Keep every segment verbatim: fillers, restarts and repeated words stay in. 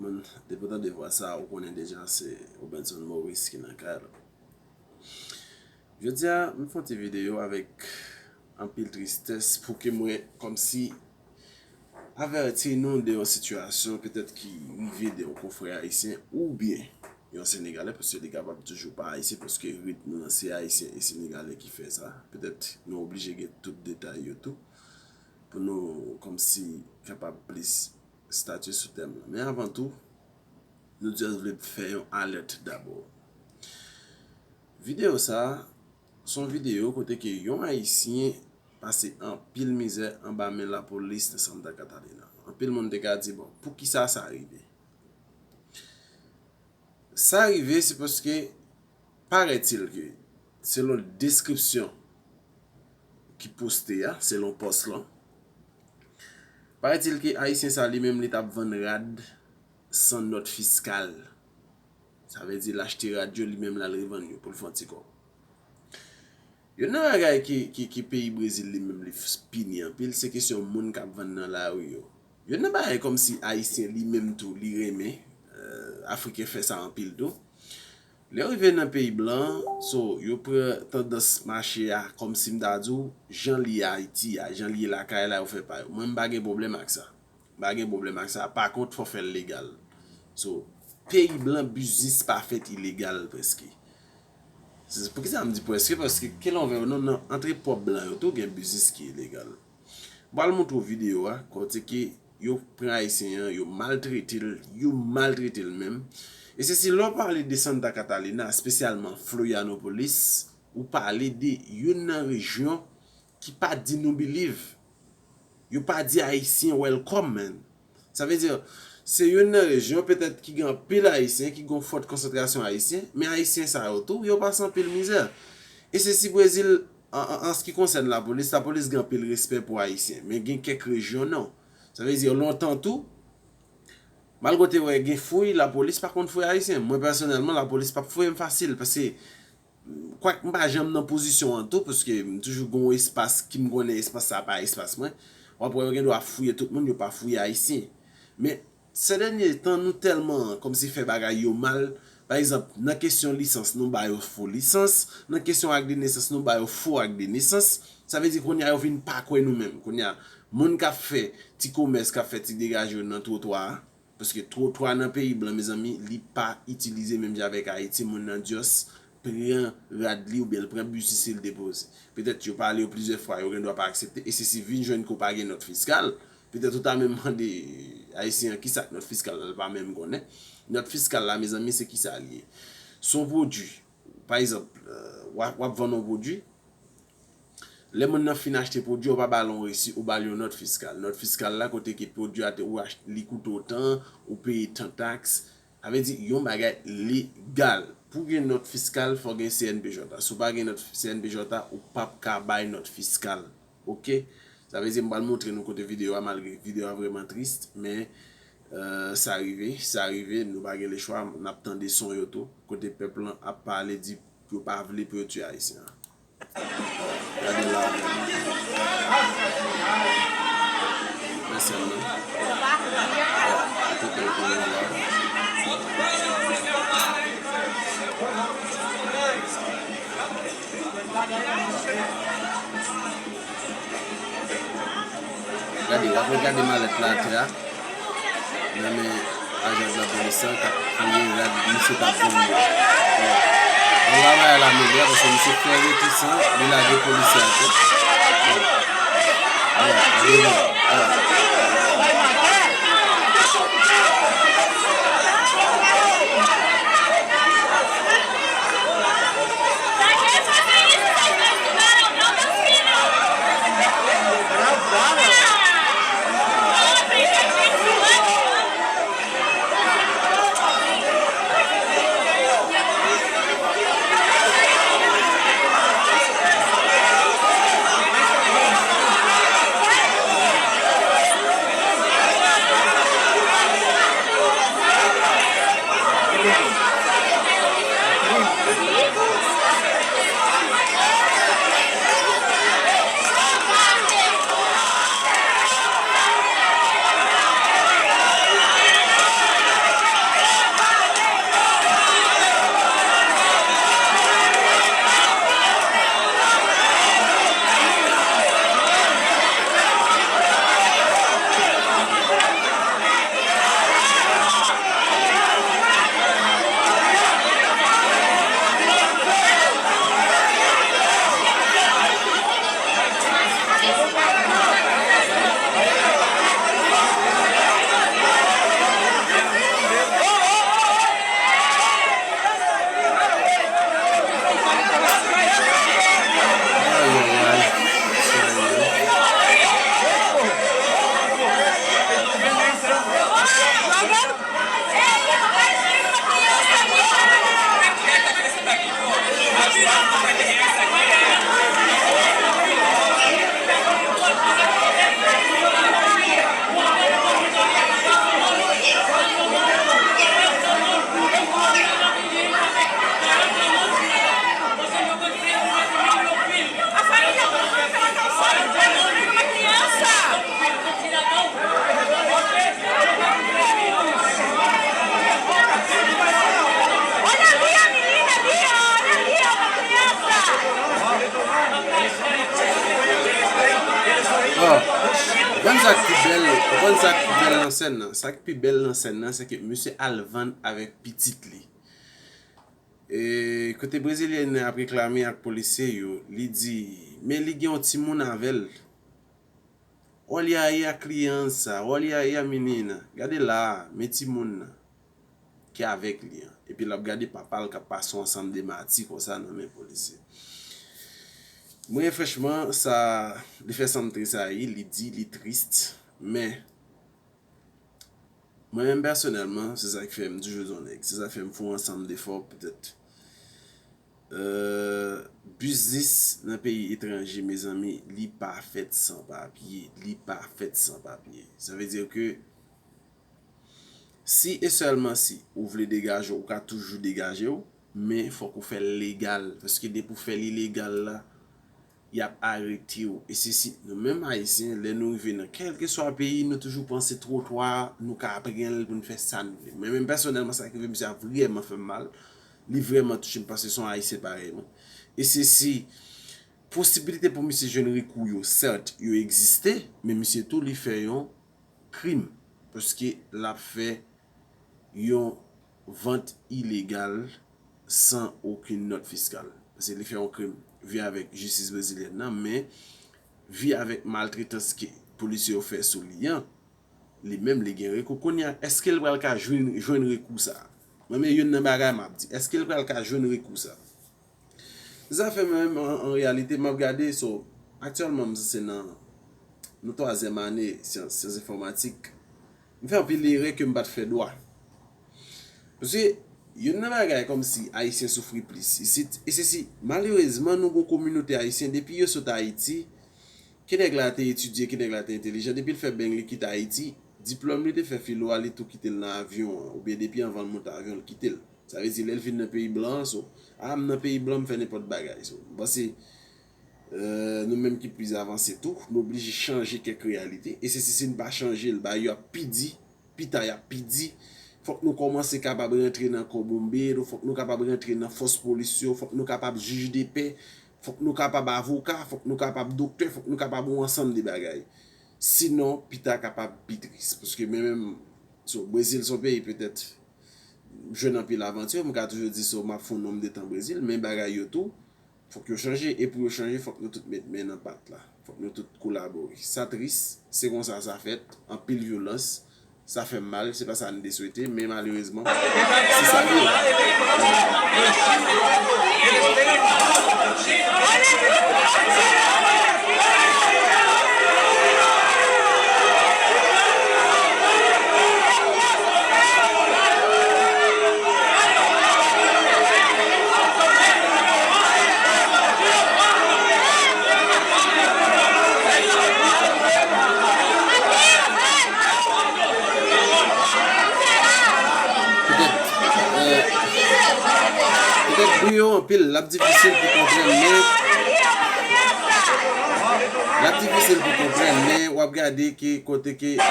Depi w tande vwa sa, ou konnen deja se Robenson Maurice ki nan kay la. Jodi a, m fè yon ti videyo avèk anpil tristès pou ke mwen kòmsi avèti nou de yon sitiyasyon petèt ki rive de yon konfrè ayisyen oubyen yon Senegalè, paske li kapab toujou pa ayisyen, paske ritm nan se ayisyen e senegalè ki fè sa. Petèt nou oblije gen tout detay yo tou pou nou kòmsi kapab plis statye sou tèm nan. Men avan tou, nou just vle fè yon alèt dabò. Videyo sa a, se yon videyo kote ke yon ayisyen pase anpil mizè anba men lapolis nan Santa Catalina. Anpil moun te ka di, bon, poukisa sa rive? Sa rive, se paske, paraît-il ke, selon deskripsyon ki poste a, selon pòs lan, paraît-il ke ayisyen sa li menm li t ap vann rad san nòt fiskal. Sa vle di l achte rad yo, li menm l al revann yo pou l fè yon ti kòb. Youn nan bagay ki, ki, ki peyi Brezil li menm li f- pini anpil, se kesyon moun k ap vann nan lari yo. Youn nan bagay kòmsi ayisyen li menm tou li renmen, euh, afriken fè sa anpil tou. Lè yo rive nan peyi blan, so, yo pran tandans mache a, kòmsi m ta di w, jan li ye Ayiti a, jan li ye lakay la, yo fè pa yo. Mwen, m pa gen pwoblèm ak sa. M pa gen pwoblèm ak sa. Pa kont, fò fè l legal. So, peyi blan, biznis pa fèt ilegal prèske. Se poukisa m di prèske, paske ke lè w wè non, nan antre pwòp blan yo tou gen biznis ki ilegal. M pral montre w videyo a, kote ke yo pran ayisyen an, yo maltrete l, yo maltrete l menm. E se si lè w pale de Santa Catalina, espesyalman Florianopolis, ou pale de youn nan rejyon ki pa di nou believe. Yo pa di ayisyen welcome, man. Sa vle di, se youn nan rejyon petèt ki gen anpil ayisyen, ki gen yon fòt konsantrasyon ayisyen, men ayisyen sa yo tou, yo pase anpil mizè. E se si Brezil, an, an, an se ki konsène lapolis, lapolis gen anpil respè pou ayisyen, men gen kèk rejyon non. Sa vle di, lontan tou, malgre w te wè gen fouy, lapolis pa konn fouye ayisyen. Mwen pèsonèlman, lapolis p ap fouye m fasil, paske kwak m pa janm nan pozisyon an tou, paske m toujou gen yon espas ki m konnen espas sa pa espas mwen. W ap wè yo gen dwa fouye tout moun, yo pa fouye ayisyen. Men, sè dènye tan, nou tèlman kòmsi fè bagay yo mal. Pa egzanp, nan kesyon lisans, nou ba yo fo lisans. Nan kesyon ak de nesans, nou ba yo fo ak de nesans. Sa vle di kounye a yo vin pa kwè nou menm. Kounye a, moun k ap fè ti komès, k ap fè ti degaje yo nan twotwa a, paske twotwa nan peyi blan, mezanmi, li pa itilize menm jan avèk Ayiti, moun nan just pran rad li oubyen l pran biznis li, l depoze. Petèt yo pale yo plizyè fwa, yo gen dwa pa aksepte. E se si vin jwenn ke w pa gen nòt fiskal, petèt ou ta menm mande ayisyen an kisa k nòt fiskal la, l pa menm konnen. Nòt fiskal la, mezanmi, se kisa l ye? Se yon pwodui. Pa egzanp, euh, w ap, w ap vann yon pwodui, lè moun nan fin achte pwodui, ou pa ba l yon resi, ou ba l yon nòt fiskal. Nòt fiskal la, kote ke pwodui a te, ou achte, li koute w tan, ou peye tan taks. Sa vle di, yon bagay legal. Pou gen nòt fiskal, fò gen C N P J a. Si w pa gen nòt C N P J a, ou p ap ka bay nòt fiskal. Oke? Sa vle di, m pral montre nou kote videyo a, malgre videyo a vrèman tris, men, euh, sa rive, sa rive, nou pa gen lechwa, n ap tande son yo tou, kote pèp lan ap pale, di yo pa vle pou yo tiye Ayisyen an. Gade la. Mèsi anpil. Kote l konnen la. Gade, w ap regade malèt la atè a. Nan men ajan de lapolis lan k ap fouye rad misye t ap vann yo. Bon, bagay la melye a, paske misye fè retisan, li lage polisye atè. Bon. Bon, gade bon. Bon. Ou konn sa k pi bèl nan sèn nan? Sa k pi bèl nan sèn nan, se ke misye al vann avèk pitit li. E kote brezilyèn nan ap reklame ak polisye yo, li di, men li gen yon timoun avè l. Olha aí a criança, olha aí a menina. Gade la, men timoun nan ki avèk li an. Epi l ap gade papa l k ap pase yon ansanm de mati konsa nan men polisye. Mwen, franchman, sa, li fè san m tresayi, li di, li tris, men mwen menm pèsonèlman, se sa k fè m toujou di yon nèg, se sa k fè m fè yon ansanm defò, petèt. Euh, biznis nan peyi etranje, mezanmi, li pa fèt san papye, li pa fèt san papye. Sa vle di ke si e sèlman si ou vle degaje w, ou ka toujou degaje w, men fòk ou fè l legal, paske depi w fè l ilegal la, y ap arete w. E se si nou menm Ayisyen, lè nou rive nan kèlkeswa peyi, nou toujou panse twotwa, nou ka pran l pou n fè sa n vle. Mwen menm pèsonèlman, sa k rive misye a vrèman fè m mal. Li vrèman touche m paske se yon Ayisyen parèy mwen. E se si posibilite pou misye jwenn rekou yo, sèt, yo egziste, men misye tou li fè yon krim, paske l ap fè yon vant ilegal san okenn nòt fiskal. Paske li fè yon krim vi avèk jistis brezilyèn nan, men vi avèk maltretans ke polisye yo fè sou li an, li menm li gen rekou. Kounye a, èske l pral ka jwenn, jwenn rekou sa a? Mwen, men youn nan bagay m ap di, èske l pral ka jwenn rekou sa a? Zafè mwen menm, an, an reyalite, m ap gade, so, aktyèlman, m se nan, nan twazyèm ane syans, syans enfòmatik. M fè anpil erè ke m pa t fè dwa. Paske, youn nan bagay kòmsi Ayisyen soufri plis isit, e se si, malerezman, nou gon kominote Ayisyen, depi yo sot Ayiti, ke nèg la te etidye, ke nèg la te entelijan, depi l fè beng li kite Ayiti, diplòm li te fè filo a, li tou kite l nan avyon an, oubyen depi anvan l monte avyon, l kite l. Sa vle di, lè l vin nan peyi blan an, so, a, m nan peyi blan, m fè nenpòt bagay. So, m panse, euh, nou menm ki plis avanse tou, nou oblije chanje kèk reyalite. E se si, si n pa chanje l, bagay yo ap pi di, pita y ap pi di. Fòk nou kòmanse kapab rantre nan kò bonbero, fòk nou kapab rantre nan fòs polis yo, fòk nou kapab jij de pè, fòk nou kapab avoka, fòk nou kapab doktè, fòk nou kapab yon ansanm de bagay. Sinon, pita kapab pi tris. Paske mwen menm, so, Brezil se yon peyi petèt m jwenn anpil avanti, m ka toujou di so m ap fè yon nonm de tan Brezil, men bagay yo tou, fòk yo chanje, e pou yo chanje, fòk nou tout met men nan pat la, fòk nou tout kolabore. Sa tris, se konsa sa fèt, anpil vyolans, sa fè m mal, se pa sa n te swete, men malerezman, se sa l ye. Petèt, euh, petèt bri yo anpil, l ap difisil pou konprann, men l ap difisil pou konprann, men w ap gade ke kote ke, euh,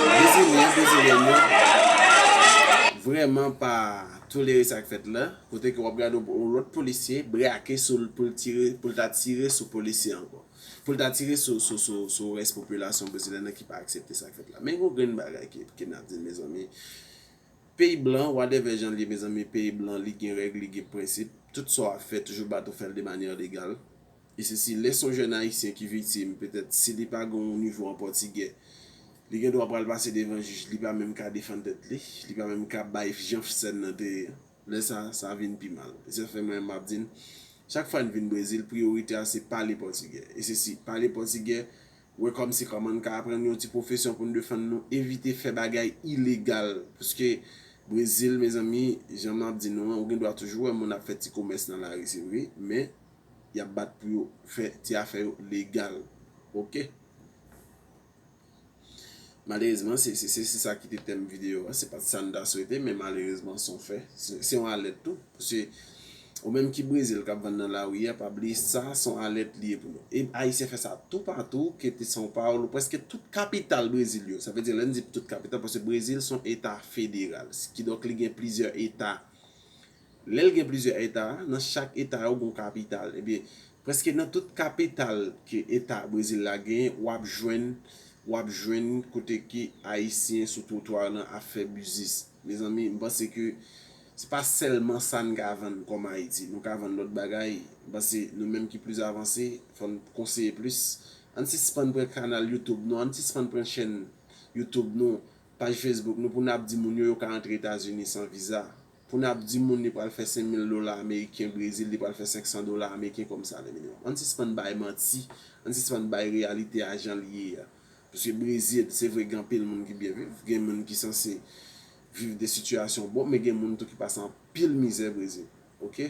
Brezilyen, Brezilyèn yo vrèman pa tolere sa k fèt la, kote ke w ap gade yon lòt polisye brake sou l pou l tire, pou l ta tire sou polisye ankò. Pou l ta tire sou, sou, sou, sou rès popilasyon brezilyèn nan ki pa aksepte sa k fèt la. Men gon grenn bagay ke, ke n ap di, mezanmi. Peyi blan, whatever jan l ye, mezanmi, peyi blan, li gen règ, li gen prensip. Tout sa w ap fè, toujou bato fè l de manyè legal. E se si lè se yon jèn ayisyen ki viktim, petèt si li pa gen yon nivo an pòtigè, li gen dwa pral pase devan jij, li pa menm ka defann tèt li, li pa menm ka bay jan sèn nan te ye. Lè sa, sa vin pi mal. E se fè mwen m ap di n, chak fwa n vin Brezil, priyorite a se pale pòtigè. E se si pale pòtigè, wè kòmsi kòman n ka aprann yon ti pwofesyon pou n defann nou, evite fè bagay ilegal. Paske Brezil, mezanmi, jan m ap di nou an, ou gen dwa toujou wè moun ap fè ti komès nan lari, se vre, men y ap bat pou yo fè ti afè yo legal. Oke? Malerezman, se, se, se, se sa ki te tèm videyo a. Se pa t sa n ta swete, men malerezman, se yon fè. Se, se yon alèt tou. Paske ou menm ki Brezil k ap vann nan lari a, pa bliye sa, se yon alèt li ye pou nou. E Ayisyen fè sa toupatou, ke te São Paulo, prèske tout kapital Brezil yo. Sa vle di, lè n di tout kapital, paske Brezil se yon eta federal. Kidonk, li gen plizyè eta. Lè l gen plizyè eta, nan chak eta yo gen yon kapital. Ebyen, prèske nan tout kapital ke eta Brezil la genyen, w ap jwenn, w ap jwenn kote ke Ayisyen sou twotwa lan ap fè biznis. Mezanmi, m panse ke se pa sèlman sa n ka vann kòm Ayiti. Nou ka vann lòt bagay. M panse nou menm ki plis avanse, fò n konseye plis. Ann sispann pran kanal YouTube nou, ann sispann pran chèn YouTube nou, paj Facebook nou pou n ap di moun yo yo ka antre Etazini san viza. Pou n ap di moun li pral fè senk mil dola ameriken Brezil, li pral fè senk san dola ameriken kòm salè minimòm. Ann sispann bay manti, ann sispann bay reyalite a jan l ye a. Paske Brezil, se vre gen anpil moun ki byen viv, gen moun ki sanse viv de sitiyasyon bon, men gen moun tou ki pase anpil mizè Brezil. Oke?